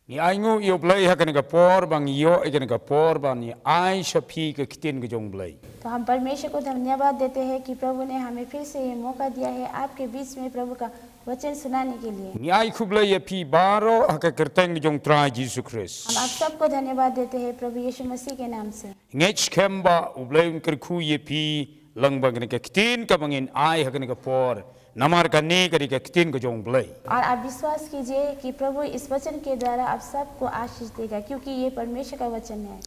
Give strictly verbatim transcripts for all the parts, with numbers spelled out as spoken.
Ngi ai nguh ïa U Blei ha kane ka por ba ngi ïoh ïa kane ka por ba ngi ai sha phi ka ktien ka jong U Blei. तो हम परमेश्वर को धन्यवाद देते हैं कि प्रभु ने हमें फिर से ये मौका दिया है आपके बीच में प्रभु का वचन सुनाने के लिए। Ngi ai khublei ïa phi baroh ha ka kyrteng jong U Trai Jisu Khrist. हम आप सबको धन्यवाद देते हैं प्रभु यीशु मसीह के नाम से। Ngeit skhem ba U Blei un kyrkhu ïa phi lyngba kane ka ktien kaba ngin ai ha kane ka por. Namar kane ka dei ka ktien ka jong U Blei. और आप विश्वास कीजिए कि प्रभु इस वचन के द्वारा आप सबको आशीष देगा, क्योंकि ये परमेश्वर का वचन है।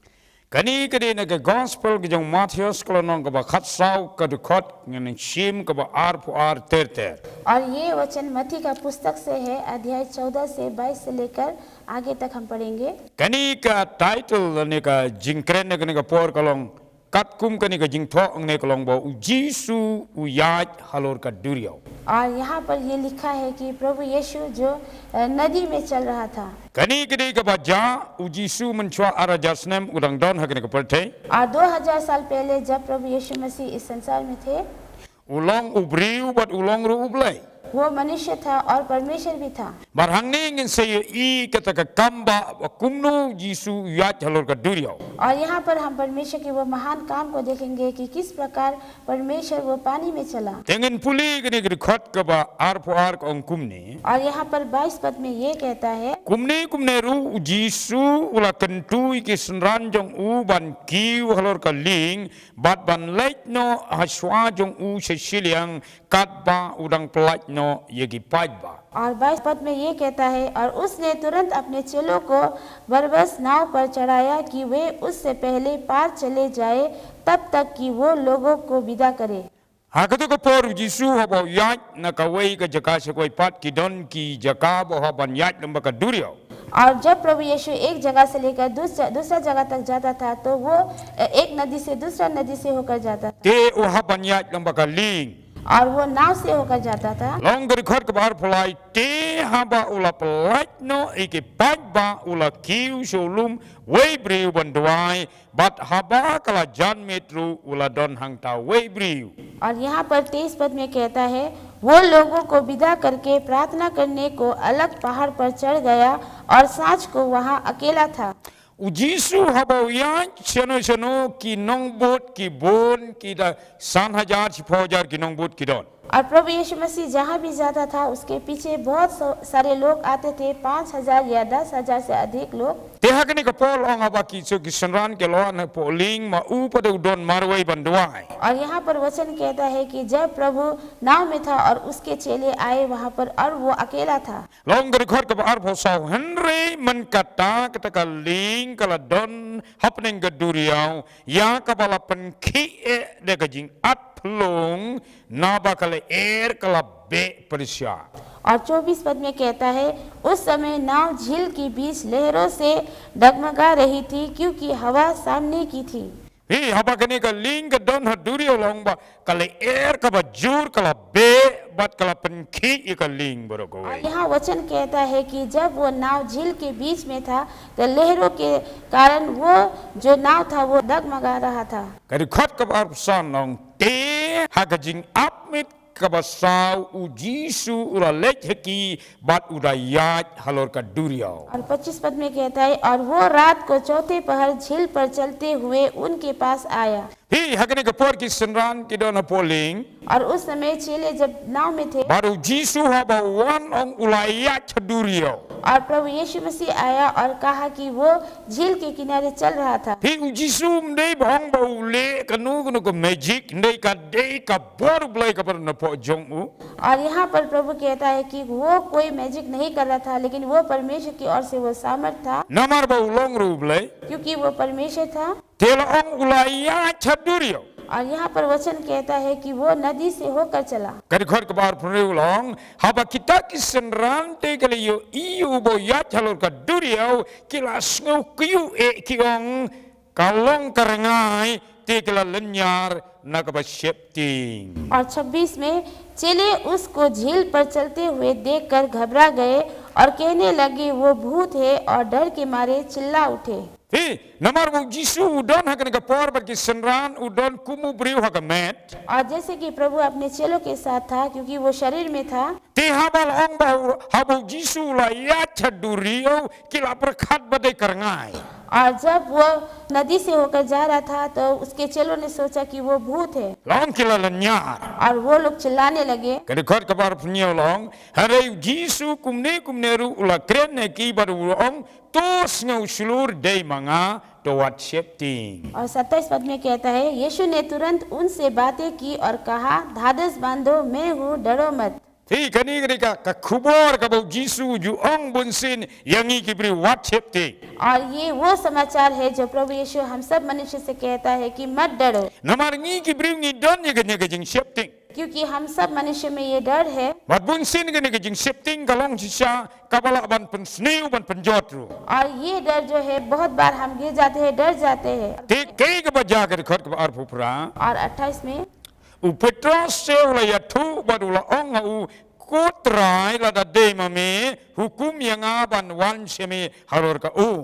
Kane ka dei na ka gospel ka jong u Mathaios ka lynnong kaba khatsaw, ka dkhot ngan shim kaba arphew ar ter ter. और ये वचन मत्ती का पुस्तक से है, अध्याय चौदह से बाईस से लेकर आगे तक हम पढ़ेंगे। Kane ka title lane ka jingkren na kane ka por ka long, katkum kane ka jingthoh hangne ka long ba U Jisu u ïaid halor ka duriaw. और यहाँ पर ये लिखा है कि प्रभु यीशु जो अ, नदी में चल रहा था। Kane ka dei kaba jia, U Jisu mynshwa ar hajar snem u dang don ha kane ka pyrthei. और दो हज़ार साल पहले जब प्रभु यीशु मसीह इस संसार में थे, U long u briew bad u long ruh U Blei. वो मनुष्य था और परमेश्वर भी था। Bad hangne ngin sa ïohi kata ka kam ba, ba kumno U Jisu u ïaid halor ka duriaw. और यहाँ पर हम परमेश्वर के वो महान काम को देखेंगे कि किस प्रकार परमेश्वर वो पानी में चला। Te ngin pule kane ka dkhot kaba arphew ar ka ong kumne. और यहाँ पर बाईस पद में ये कहता है, Kumne kumne ruh U Jisu u la kyntu ïa ki synran jong u ban kiew halor ka lieng, bad ban leit noh ha shuwa jong u sha shiliang, katba u dang pyllait noh ïa ki paidbah. और बाईस पद में ये कहता है, और उसने तुरंत अपने चेलों को बरबस नाव पर चढ़ाया कि वे उससे पहले पार चले जाए, तब तक कि वो लोगों को विदा करे। Ha kato ka por U Jisu haba u ïaid na kawei ka jaka sha kawei pat, ki don ki jaka ba u hap ban ïaid lyngba ka duriaw. और जब प्रभु यीशु एक जगह से लेकर दूसरा दूसरा जगह तक जाता था, तो वो एक नदी से दूसरा नदी से होकर जाता था। Te u hap ban ïaid lyngba ka lieng. और वो नाव से होकर जाता था। Long ka dkhot kaba arphew lai, te haba u la pyllait noh ïa ki paidbah u la kiew sha u lum wei briew ban duwai, bad haba ka la jan miet ruh u la don hangta wei briew. और यहाँ पर तेईस पद में कहता है, वो लोगों को विदा करके प्रार्थना करने को अलग पहाड़ पर चढ़ गया और सांझ को वहाँ अकेला था। U Jisu haba u ïaid shano shano, ki nongbud ki bun, ki da san hajar shiphew hajar ki nongbud ki don. और प्रभु यीशु मसीह जहाँ भी जाता था, उसके पीछे बहुत सा- सारे लोग आते थे, पाँच हज़ार या दस हज़ार से अधिक लोग। Te ha kane ka por ong haba ki, so ki synran ki la wan hapoh lieng, ma u pat u don marwei ban duwai. और यहाँ पर वचन कहता है कि जब प्रभु नाव में था और उसके चेले आए वहाँ पर, और वो अकेला था। Long ka dkhot kaba arphew saw, hynrei man kata, kata ka lieng ka la don hapdeng ka duriaw, ïa kaba la pynkhih eh da ka jingat phlung, naba ka lyer ka la beh pyrshah. और चौबीस पद में कहता है, उस समय नाव झील के बीच लहरों से डगमगा रही थी, क्योंकि हवा सामने की थी। Hi, haba kane ka lieng ka don ha duriaw, long ba ka lyer kaba jur ka la beh bad ka la pynkhih ïa ka lieng baroh kawei. और यहाँ वचन कहता है कि जब वो नाव झील के बीच में था, तो लहरों के कारण वो जो नाव था, वो डगमगा रहा था। Ka dkhot kaba arphew san, long, te ha ka jingap miet kaba saw U Jisu u la leit ha ki bad u da ïaid halor ka duriaw. और पच्चीस पद में कहता है, और वो रात को चौथे पहर झील पर चलते हुए उनके पास आया। Hi, ha kane ka por ki synran ki don hapoh lieng. और उस समय चेले जब नाव में थे, bad U Jisu haba u wan, ong, u la ïaid sha duriaw. और प्रभु यीशु मसीह आया और कहा कि वो झील के किनारे चल रहा था। Hi, U Jisu ym dei ba ong ba u leh kano kano ka magic, hynrei ka dei ka bor U Blei kaba don hapoh jong u. और यहाँ पर प्रभु कहता है कि वो कोई मैजिक नहीं कर रहा था, लेकिन वो परमेश्वर की ओर से वो सामर्थ था। Namar ba u long ruh U Blei. क्योंकि वो परमेश्वर था। Te la ong u la ïaid sha duriaw. और यहाँ पर वचन कहता है कि वो नदी से होकर चला। Ka dkhot kaba arphew hynriew, long, haba kita ki synran te ki la ïohi ïa u ba u ïaid halor ka duriaw, ki la sngew kyiuh eh, ki ong, ka long ka rngai, te ki la lynñiar na kaba sheptieng. और छब्बीस में, चेले उसको झील पर चलते हुए देखकर घबरा गए और कहने लगे, वो भूत है, और डर के मारे चिल्ला उठे। Phi, namar ba u Jisu u don ha kane ka por bad ki synran, u don kum u briew ha ka met. और जैसे कि प्रभु अपने चेलों के साथ था, क्योंकि वो शरीर में था, Te haba la ong ba u, haba u Jisu u la ïaid ha duriaw, ki la pyrkhat ba dei ka rngai. और जब वो नदी से होकर जा रहा था, तो उसके चेलों ने सोचा कि वो भूत है, La ong ki la lynñiar. और वो लोग चिल्लाने लगे। Ka dkhot kaba arphew hynñiew la ong, hynrei u Jisu kumne kumne ruh u la kren ïa ki bad u ong, to sngewshlur, dei ma nga, to wat sheptieng. और सत्ताईस पद में कहता है, यीशु ने तुरंत उनसे बातें की और कहा, ढाढ़स बांधो, मैं हूँ, डरो मत। Phi, kane ka dei ka, ka khubor kaba u Jisu u ju ong bunsien ïa ngi ki briew, wat sheptieng. और ये वो समाचार है जो प्रभु यीशु हम सब मनुष्य से कहता है कि मत डरो, Namar ngi ki briew ngi don ïa kane ka jingsheptieng. क्योंकि हम सब मनुष्य में ये डर है। Bad bunsien kane ka jingsheptieng ka long shisha kaba lah ban pynsniew, ban pynjot ruh. और ये डर जो है, बहुत बार हम गिर जाते हैं, डर जाते हैं। Te kaei kaba jia, ka dkhot kaba arphew phra. और अट्ठाईस में, U Petros te u la ïathuh bad u la ong ha u, ko Trai, lada dei ma me, hukum ïa nga ban wan sha me halor ka um.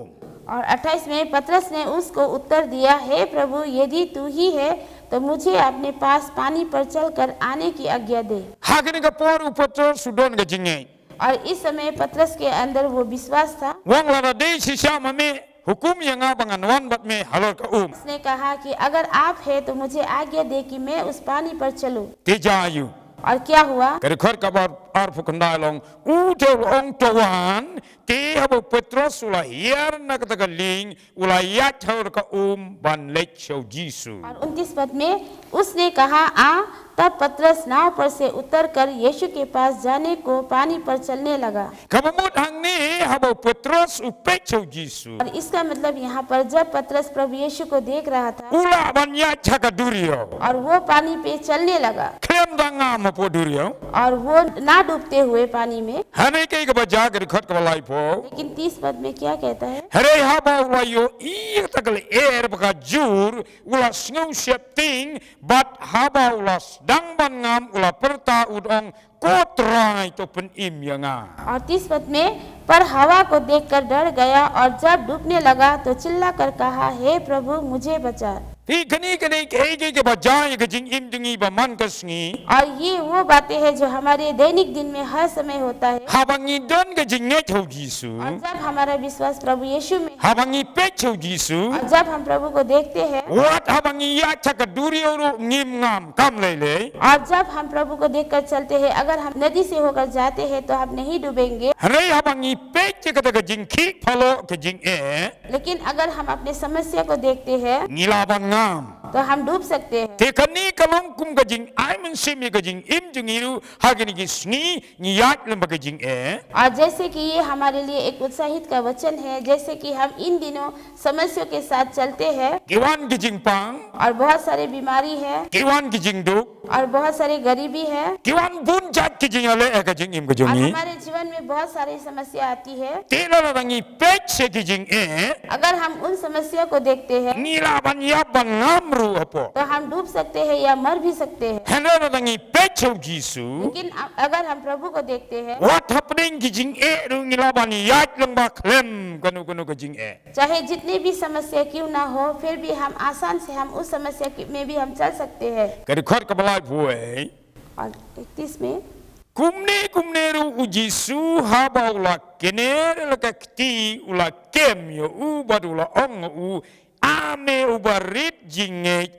और अट्ठाईस में पतरस ने उसको उत्तर दिया, हे प्रभु, यदि तू ही है, तो मुझे अपने पास पानी पर चलकर आने की आज्ञा दे। Ha kane ka por u Petros u don ka jingngeit. और इस समय पतरस के अंदर वो विश्वास था। U ong, lada dei shisha ma me, hukum ïa nga ba ngan wan bad me halor ka um. उसने कहा कि अगर आप है, तो मुझे आज्ञा दे कि मैं उस पानी पर चलूं। Te jia aïu? और क्या हुआ? Ka dkhot kaba arphew khyndai la ong, u te u la ong, to wan. Te haba u Petros u la hiar na kata ka lieng, u la ïaid halor ka um ban leit sha u Jisu. और उनतीस पद में उसने कहा, आ। तब पतरस नाव पर से उतरकर यीशु के पास जाने को पानी पर चलने लगा। Kaba mut hangne, haba u Petros u peit sha u Jisu, और इसका मतलब यहाँ पर जब पतरस प्रभु यीशु को देख रहा था u lah ban ïaid ha ka duriaw. और वो पानी पे चलने लगा Khlem da ngam hapoh duriaw. और वो ना डूबते हुए पानी में। Hynrei kaei kaba jia, ka dkhot kaba laiphew. लेकिन तीस पद में क्या कहता है? Hynrei haba u la ïohi ïa kata ka lyer ba ka jur, u la sngewsheptieng, bad haba u la sdang ban ngam, u la pyrta, u ong, ko Trai, to pynim ïa nga. और तीस पद में, पर हवा को देखकर डर गया और जब डूबने लगा तो चिल्लाकर कहा, हे प्रभु, मुझे बचा। Phi, kane ka dei kaei kaei kaba jia ïa ka jingim jong ngi ba man ka sngi. और ये वो बातें हैं जो हमारे दैनिक दिन में हर समय होता है। Haba ngi don ka jingngeit ha u Jisu. और जब हमारा विश्वास प्रभु यीशु में, haba ngi peit sha u Jisu, और जब हम प्रभु को देखते हैं, wat haba ngi ïaid ha ka duriaw ruh ngim ngam kam lei lei. और जब हम प्रभु को देखकर चलते हैं, अगर हम नदी से होकर जाते हैं तो हम नहीं डूबेंगे। Hynrei haba ngi peit ïa kata ka jingkhih phalok ka jingeh, लेकिन अगर हम अपने समस्या को देखते हैं, ngi lah ban ngam, तो हम डूब सकते हैं। Te kane ka long kum ka jingai mynsiem ïa ka jingim jong ngi ruh ha kine ki sngi, ngi ïaid lem bad ka jingeh. और जैसे कि ये हमारे लिए एक उत्साहित का वचन है, जैसे कि हम इन दिनों समस्याओं के साथ चलते हैं, ki wan ki jingpang, और बहुत सारे बीमारी है, ki wan ki jingduk, और बहुत सारी गरीबी है, ki wan bun jait ki jingïaleh ha ka jingim ka jong ngi, और हमारे जीवन में बहुत सारी समस्या आती है। Te lada ngi peit sha ki jingeh, अगर हम उन समस्या को देखते हैं, ngi lah ban ïap ban ngam ruh hapoh, तो हम डूब सकते हैं या मर भी सकते हैं। Hynrei lada ngi peit sha u Jisu, लेकिन अ- अगर हम प्रभु को देखते हैं, wat hapdeng ki jingeh ruh ngi lah ban ïaid lyngba khlem kano kano ka jingeh. चाहे जितनी भी समस्या क्यों ना हो, फिर भी हम आसान से हम उस समस्या की- में भी हम चल सकते हैं। Ka dkhot kaba laiphew wei. और इकतीस में, kumne kumne ruh u Jisu haba u la kner ïa la ka kti, u la kem ïa u bad u la ong ïa u, a me uba rit jingngeit,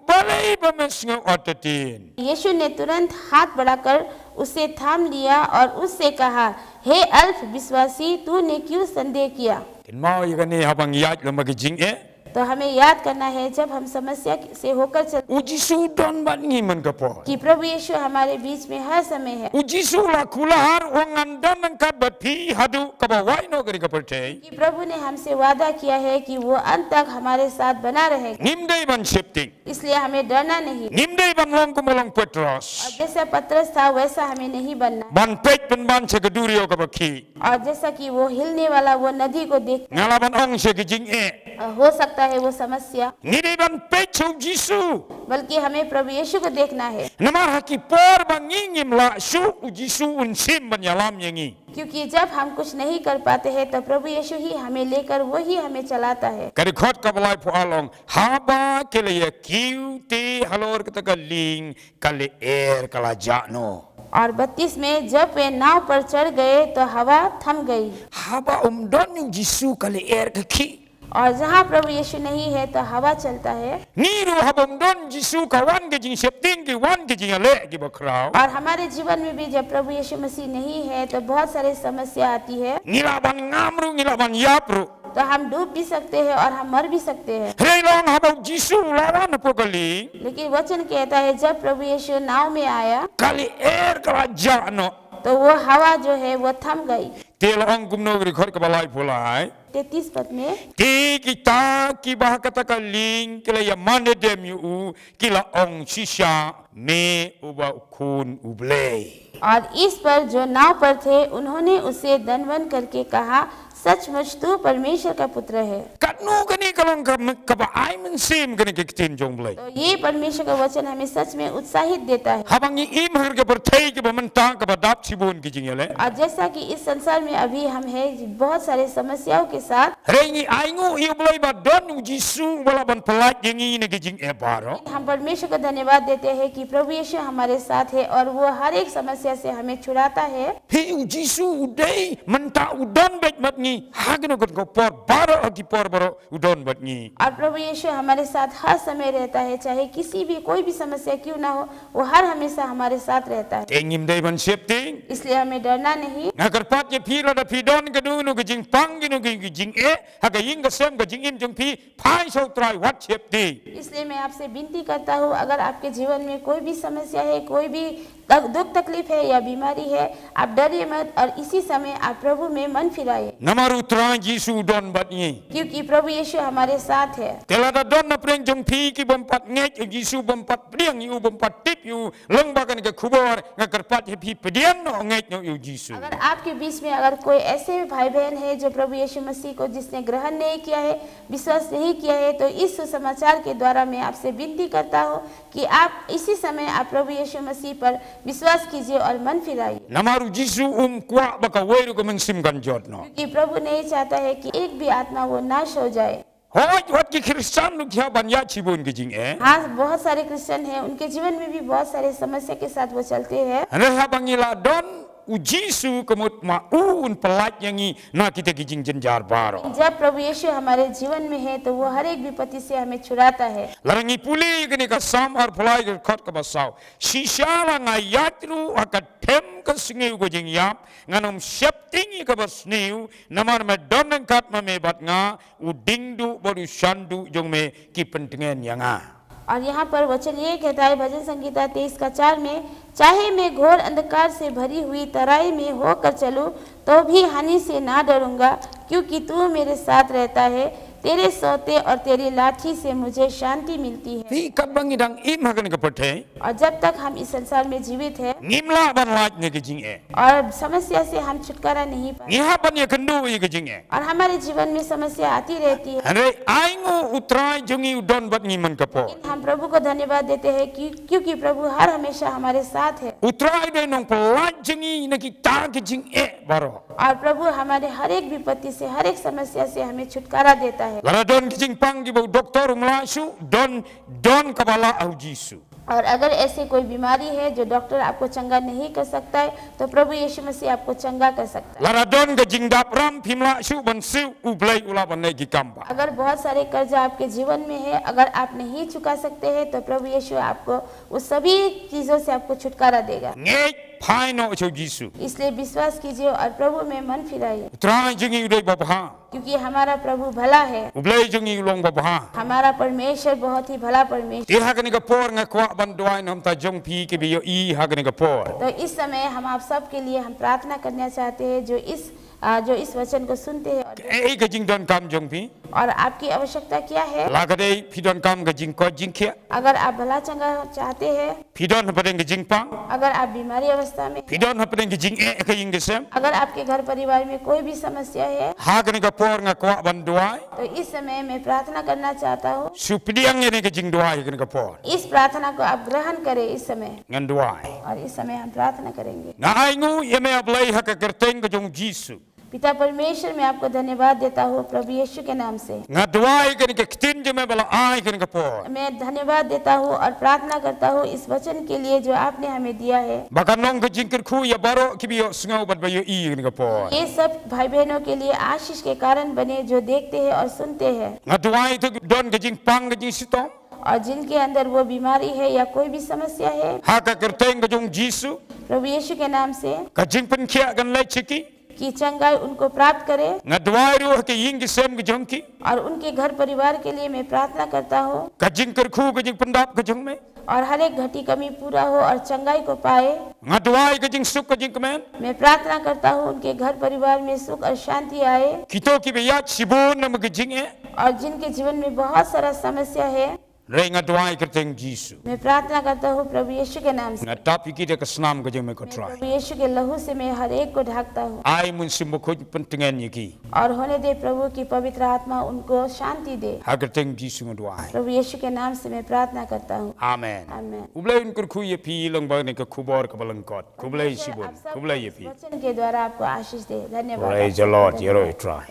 balei ba me sngew artatien? यीशु ने तुरंत हाथ बढ़ाकर उसे थाम लिया और उससे कहा, हे अल्प विश्वासी, तूने क्यों संदेह किया? Kynmaw ïa kane, haba ngi ïaid lem bad ka jingeh, तो हमें याद करना है, जब हम समस्या से होकर चलते, u Jisu u don bad ngi man ka por, कि प्रभु यीशु हमारे बीच में हर समय है। U Jisu u la kular, u ong, ngan don ryngkat bad phi haduh kaba wai noh kane ka pyrthei. कि प्रभु ने हमसे वादा किया है कि वो अंत तक हमारे साथ बना रहेगा। Ngim dei ban sheptieng. इसलिए हमें डरना नहीं। Ngim dei ban long kumba long Petros, और जैसा पतरस था, वैसा हमें नहीं बनना। Ban peit pynban sha ka duriaw kaba khih, और जैसा कि वो हिलने वाला वो नदी को देख, nga lah ban ong sha ka jingeh, हो सकता है वो समस्या। Ngi dei ban peit sha u Jisu. बल्कि हमें प्रभु यीशु को देखना है। Namar ha ki por ba ngi ngim lah shuh, u Jisu un shim ban ïalam ïa ngi. क्योंकि जब हम कुछ नहीं कर पाते हैं, तो प्रभु यीशु ही हमें लेकर, वो ही हमें चलाता है। Ka dkhot kaba laiphew ar la ong, haba ki la ïa kiew te halor kata ka lieng, ka lyer ka la jah noh. और बत्तीस में, जब वे नाव पर चढ़ गए, तो हवा थम गई। Haba ym don u Jisu, ka lyer ka khih. और जहाँ प्रभु यीशु नहीं है, तो हवा चलता है। Ngi ruh haba ym don Jisu, ka wan ka jingsheptieng, ki wan ki jingïaleh kiba khraw. और हमारे जीवन में भी जब प्रभु यीशु मसीह नहीं है, तो बहुत सारी समस्या आती है। Ngi lah ban ngam ruh, ngi lah ban ïap ruh. तो हम डूब भी सकते हैं और हम मर भी सकते हैं। Hynrei la ong haba u Jisu u la wan hapoh ka lieng. लेकिन वचन कहता है, जब प्रभु यीशु नाव में आया, ka lyer ka la jah noh. तो वो हवा जो है, वो थम गई। Te la ong kumno, ka dkhot kaba laiphew lai? तैंतीस पद में। Te kita kiba ha kata ka lieng ki la ïamane dem ïa u, ki la ong, shisha me uba u Khun u Blei. और इस पर जो नाव पर थे, उन्होंने उसे दंडवत करके कहा, सचमुच तू परमेश्वर का पुत्र है। Katno kane ka long ka, kaba ai mynsiem kane ka ktien jong u Blei. तो ये परमेश्वर का वचन हमें सच में उत्साहित देता है। Haba ngi im ha ka pyrthei kaba mynta kaba dap shibun ki jingïaleh. और जैसा कि इस संसार में अभी हम हैं बहुत सारे समस्याओं के साथ। Hynrei ngi ainguh ïa u Blei ba don u Jisu uba lah ban pyllait ïa ngi na ki jingeh baroh. हम परमेश्वर को धन्यवाद देते हैं कि प्रभु यीशु हमारे साथ है और वो हर एक समस्या से हमें छुड़ाता है। Phi, u Jisu u dei mynta u don bad ngi ha kano kano ka por baroh, ha ki por baroh u don bad ngi. और प्रभु यीशु हमारे साथ हर समय रहता है, चाहे किसी भी, कोई भी समस्या क्यों ना हो, वो हर हमेशा हमारे साथ रहता है। Te ngim dei ban sheptieng. इसलिए हमें डरना नहीं। Nga kyrpad ïa phi, lada phi don kano kano ka jingpang, kano kano ka jingeh ha ka ïing ka sem, ka jingim jong phi, phai sha u Trai, wat sheptieng. इसलिए मैं आपसे विनती करता हूँ, अगर आपके जीवन में कोई भी समस्या है, कोई भी तक-, दुख तकलीफ है या बीमारी है, आप डरिए मत और इसी समय आप प्रभु में मन फिराइए। Namar u Trai Jisu u don bad ngi. क्योंकि प्रभु यीशु हमारे साथ है। Te lada don na pdeng jong phi ki bym pat ngeit ïa u Jisu, bym pat pdiang ïa u, bym pat tip ïa u lyngba kane ka khubor, nga kyrpad ïa phi, pdiang noh, ngeit noh ïa u Jisu. अगर आपके बीच में अगर कोई ऐसे भाई बहन है जो प्रभु यीशु मसीह को जिसने ग्रहण नहीं किया है, विश्वास नहीं किया है, तो इस सुसमाचार के द्वारा मैं आपसे विनती करता हूँ कि आप इसी समय आप प्रभु यीशु मसीह पर विश्वास कीजिए और मन फिराइए। Namar u Jisu um kwah ba kawei ruh ka mynsiem kan jot noh. क्योंकि प्रभु नहीं चाहता है कि एक भी आत्मा वो नाश हो जाए। Hooid, wat ki Khristan ruh ki hap ban ïaid shibun ki jingeh. हाँ, बहुत सारे क्रिश्चियन हैं, उनके जीवन में भी बहुत सारे समस्या के साथ वो चलते हैं। Hynrei haba ngi la don u Jisu, ka mut ma u un pyllait ïa ngi na kita ki jingjynjar baroh. जब प्रभु यीशु हमारे जीवन में है, तो वो हर एक विपत्ति से हमें छुड़ाता है। Lada ngi pule ïa kane ka Salm arphew lai, ka dkhot kaba saw. Shisha la nga ïaid ruh ha ka them ka sngi ka jingïap, ngan ym sheptieng ïa kaba sniew, namar me don ryngkat ma me bad nga, u diengduh bad u shanduh jong me ki pyntngen ïa nga. और यहाँ पर वचन ये कहता है, भजन संहिता तेईस का चार में, चाहे मैं घोर अंधकार से भरी हुई तराई में होकर चलूं, तो भी हानि से ना डरूंगा, क्योंकि तू मेरे साथ रहता है। तेरे सोते और तेरी लाठी से मुझे शांति मिलती है। Phi, katba ngi dang im ha kane ka pyrthei, और जब तक हम इस संसार में जीवित हैं, ngim lah ban lait na ki jingeh. और समस्या से हम छुटकारा नहीं पाए। Ngi hap ban ïakynduh ïa ki jingeh. और हमारे जीवन में समस्या आती रहती है। Hynrei ainguh u Trai jong ngi u don bad ngi man ka por. लेकिन हम प्रभु को धन्यवाद देते हैं कि, क्योंकि प्रभु हर हमेशा हमारे साथ है। U Trai u dei u nongpyllait jong ngi na kita ki jingeh baroh. और प्रभु हमारे हर एक विपत्ति से, हर एक समस्या से हमें छुटकारा देता है। Lada don ki jingpang kiba u doktor um lah shuh, don, don kaba lah ha u Jisu. और अगर ऐसे कोई बीमारी है जो डॉक्टर आपको चंगा नहीं कर सकता है, तो प्रभु यीशु मसीह आपको चंगा कर सकता है। Lada don ka jingdap ram phim lah shuh ban siew, u Blei u lah ban leh ki kam bah. अगर बहुत सारे कर्जा आपके जीवन में है, अगर आप नहीं चुका सकते हैं, तो प्रभु यीशु आपको उस सभी चीजों से आपको छुटकारा देगा। Ngeit, phai noh sha u Jisu. इसलिए विश्वास कीजिए और प्रभु में मन फिराइए। U Trai jong ngi u dei uba bha. क्योंकि हमारा प्रभु भला है। U Blei jong ngi u long uba bha. हमारा परमेश्वर बहुत ही भला परमेश्वर। Te ha kane ka por nga kwah ban duwai na ka bynta jong phi kiba ïohi ha kane ka por. तो इस समय हम आप सब के लिए हम प्रार्थना करना चाहते हैं, जो इस, आ, जो इस वचन को सुनते हैं। Kaei ka jingdonkam jong phi? और आपकी आवश्यकता क्या है? La ka dei phi donkam ka jingkoit jingkhiah. अगर आप भला चंगा चाहते हैं, Phi don hapdeng ka jingpang. अगर आप बीमारी अवस्था में, Phi don hapdeng ka jingeh ha ka ïing ka sem. अगर आपके घर परिवार में कोई भी समस्या है, Ha kane ka por nga kwah ban duwai. तो इस समय मैं प्रार्थना करना चाहता हूँ। Shu pdiang ïa kane ka jingduwai ha kane ka por. इस प्रार्थना को आप ग्रहण करें इस समय, Ngan duwai. और इस समय हम प्रार्थना करेंगे। Nga ainguh ïa me, A Blei, ha ka kyrteng ka jong u Jisu. पिता परमेश्वर, मैं आपको धन्यवाद देता हूँ प्रभु यीशु के नाम से। Nga duwai ïa kane ka ktien jong me ba la ai ha kane ka por. मैं धन्यवाद देता हूँ और प्रार्थना करता हूँ इस वचन के लिए जो आपने हमें दिया है, Ba kan long ka jingkyrkhu ïa baroh kiba ïohsngew bad ba ïohi ha kane ka por. ये सब भाई बहनों के लिए आशीष के कारण बने, जो देखते हैं और सुनते हैं, Nga duwai ïa kito ki don ka jingpang ka jingshitom. और जिनके अंदर वो बीमारी है या कोई भी समस्या है, Ha ka kyrteng ka jong u Jisu. प्रभु यीशु के नाम से Ka jingpynkhiah kan leit sha ki. कि चंगाई उनको प्राप्त करे, Nga duwai ruh ha ka ïing ka sem ka jong ki. और उनके घर परिवार के लिए मैं प्रार्थना करता हूँ, Ka jingkyrkhu ka jingpyndap ka jong me. और हर एक घटी कमी पूरा हो और चंगाई को पाए। Nga duwai ka jingsuk ka jingkmen. मैं प्रार्थना करता हूँ उनके घर परिवार में सुख और शांति आए, Kito kiba ïaid shibun namar ka jingeh. और जिनके जीवन में बहुत सारा समस्या है, Re nga duwai ha ka kyrteng u Jisu. मैं प्रार्थना करता हूँ प्रभु यीशु के नाम से। Nga tap ïa ki da ka snam ka jong me, ko मैं Trai. प्रभु यीशु के लहू से मैं हर एक को ढकता हूँ, Ai Mynsiem Bakhuid pyntngen ïa ki. और होने दे प्रभु की पवित्र आत्मा उनको शांति दे। Ha ka kyrteng u Jisu nga duwai. प्रभु यीशु के नाम से मैं प्रार्थना करता हूँ। Amen. Amen। U Blei un kyrkhu ïa phi lyngba kane ka khubor kaba lyngkot. Khublei shibun. आप सब Khublei ïa इस phi. वचन के द्वारा आपको आशीष दे। धन्यवाद। Praise the Lord. Ïaroh ïa u Trai.